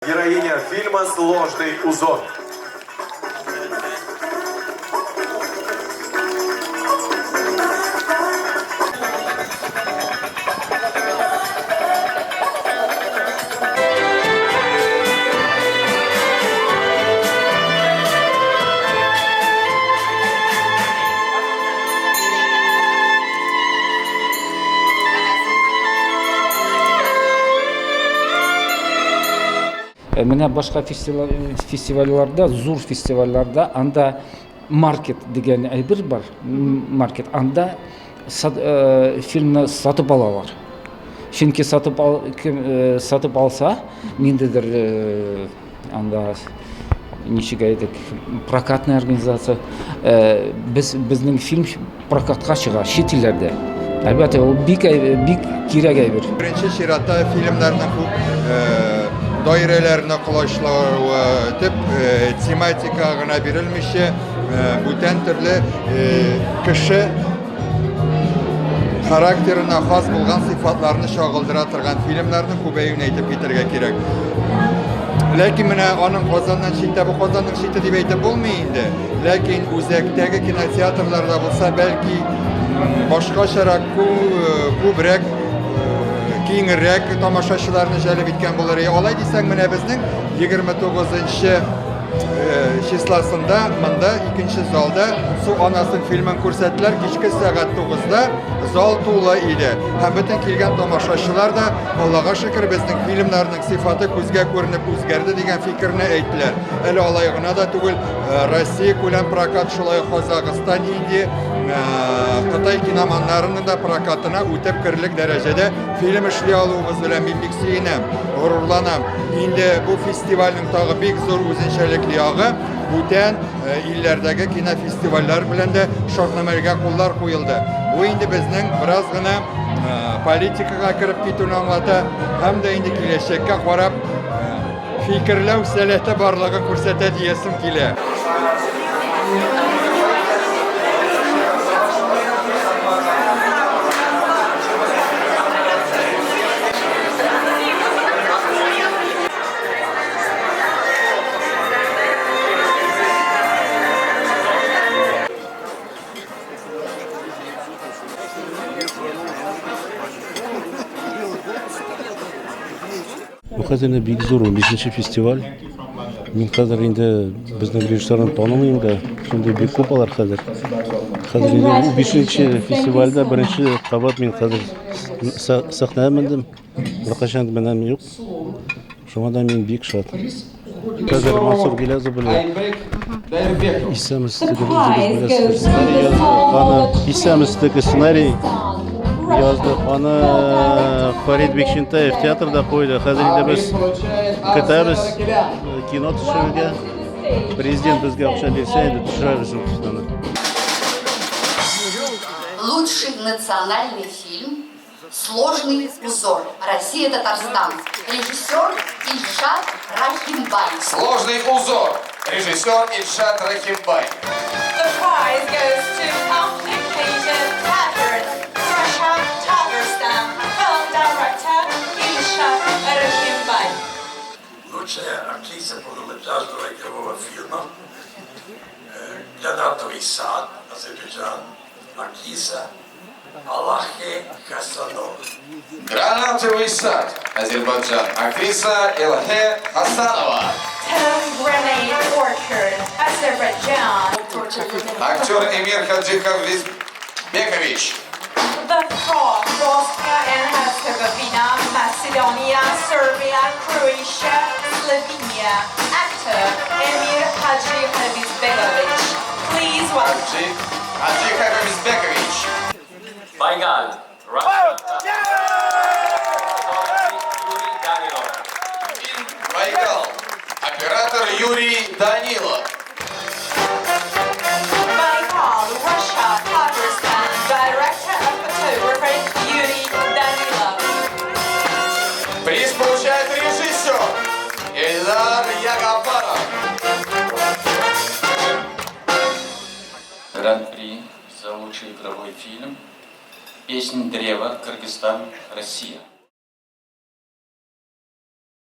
Героиня фильма «Сложный узор». Менә башка фестивальләрдә, зур фестивальләрдә анда маркет дигән әйбер бар, маркет. Анда фильмны сатып алалар. Чөнки сатып ал, кем сатып алса, ниндидер анда ничек әйтик, прокатная организация, без безнең фильм прокатка чыга чит илләрдә. Әлбәттә, ул бик бик кирәк әйбер. Беренче чиратта фильмнарның күп даирәләренә колачлавы, төп тематика гына бирелмичә, бүтән төрле кеше характерына хас булган сыйфатларны чагылдыра торган фильмнарның күбәюен әйтеп китәргә кирәк. Ләкин менә аның Казаннан читтә, бу Казанның чите дип әйтеп булмый инде. Ләкин үзәктәге кинотеатрларда булса, бәлки башкачарак, күбрәк, киңрәк тамашачыларны җәлеп иткән булыр. Алай дисәң, менә безнең 29 числосында монда икенче залда Су анасын фильмын күрсәттеләр. Кичке сәгать 9-да зал тулы иде. Һәм бөтен килгән тамашачылар да, Аллага шөкер, безнең фильмнарның сыйфаты күзгә күренеп үзгәрде дигән фикерне әйттеләр. Әле алай гына да түгел, Россия күләм прокат, шулай ук Казахстан, Индия, Кытай киноманнарының да прокатына үтеп керерлек дәрәҗәдә фильм эшли алуыбыз белән мин бик сөенәм, горурланам. Инде бу фестивальнең тагы бик зур үзенчәлекле ягы, бүтән илләрдәге кинофестивальләр белән дә шартнамәгә куллар куелды. Бу инде безнең бераз гына политикага кереп китүне аңлата һәм дә инде киләчәккә карап фикерләү сәләте барлыгын күрсәтә диясем килә. Бу хәзер инде бик зур, 15 фестиваль. Мин хәзер инде безнең режиссерны танымыйм да, шундый бик күп алар хәзер. Хәзер инде 5 фестивальдә беренче кабат мин хәзер сәхнәгә мендем. Беркайчан менәм юк. Шуңа да мин бик шат. Хәзер Мансур Гилязов белән Исәмез теге сценарий яздык. Аны Исәмез теге сценарий яздык. Аны Фарид Бекшентаев театрда куйды. Хәзер инде без көтәбез кино төшерергә. Президент безгә акча бирсә, инде төшерәбез ул киноны. Лучший национальный фильм «Сложный узор. Россия, Татарстан». Режиссер Ильшат Рахимбай. «Сложный узор». Режиссер Ильшат Рахимбай. The prize goes to Complicated Pattern, Russia, Tatarstan. Film director Ilshat Rahimbay. Лучшая актриса полнометражного игрового фильма «Гранатовый сад», Азербайджан, актриса Аллахе Хасанова. «Гранатовый сад», Азербайджан, актриса Элахе Хасанова. Grenade Orchard, Azerbaijan. Актер Эмир Хаджихович. The Frog, Bosnia and Herzegovina, Macedonia, Serbia, Croatia, Slovenia. Actor Emir Hadžihavizbegović. Please welcome. Хаджихавизбекович. Байкал. Russia. Юрий Данилов. Фильм «Байкал». Оператор Юрий Данилов. Baikal, Russia, Tatarstan. Director of photography Yuri Danilov. Приз получает режиссер Эльдар Ягафаров. Гран-при за лучший игровой фильм «Песнь древа. Кыргызстан. Россия».